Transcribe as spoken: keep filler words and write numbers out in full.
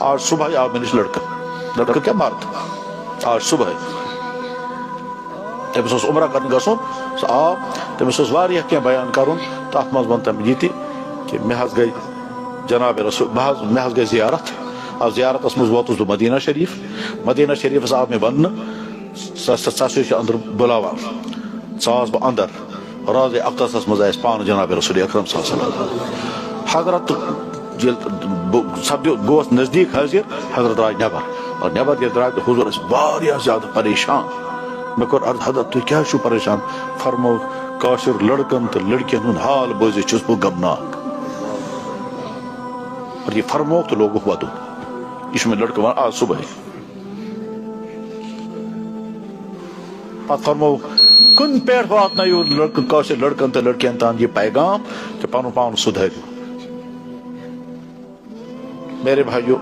آز صبحٲے آو مےٚ نِش لڑکہٕ۔ لڑکہٕ کیٛاہ، مرد۔ آز صبحٲے۔ تٔمِس اوس عمرہ کرنہِ گژھُن، سُہ آو۔ تٔمِس اوس واریاہ کینٛہہ بیان کرُن۔ تَتھ منٛز ووٚن تٔمۍ یہِ تہِ کہِ مےٚ حظ گٔے جناب رسول، بہٕ حظ، مےٚ حظ گٔے زیارت۔ اَتھ زیارتَس منٛز ووتُس بہٕ مدینہ شریف۔ مدینہ شریفَس آو مےٚ وننہٕ، ژٕ، ژٕ، ژٕ ہسا چھُ اندر بُلاوان۔ ژاس بہٕ اندر۔ روضہ اقدسس منٛز آسہِ پانہٕ جناب رسول اکرم صلی اللہ علیہ وسلم۔ حضرت ییٚلہِ بہٕ سپدیو، گوس نزدیٖک حٲضِر، حضرت درٛاے نٮ۪بر۔ اور نٮ۪بر ییٚلہِ درٛاے تہٕ حضور ٲسۍ واریاہ زیادٕ پریشان۔ مےٚ کوٚر عرض، "حضرت، تُہۍ کیٛازِ چھِو پریشان؟" فرمووُکھ، "کٲشُر لڑکن تہٕ لڑکین ہُنٛد حال بوٗزِتھ چھُس بہٕ غمناک۔" اور یہِ فرمووُکھ تہٕ لوگُکھ ودُن۔ یہِ چھُ مےٚ لڑکہٕ ونان آز صبحٲے۔ پتہٕ فرموو، کُنہِ پٮ۪ٹھ واتنٲیِو لڑکہٕ، کٲشِر لڑکن تہٕ لڑکین تام یہِ پیغام تہٕ پنُن پان سُدھٲرِو۔ میرے بھائیو،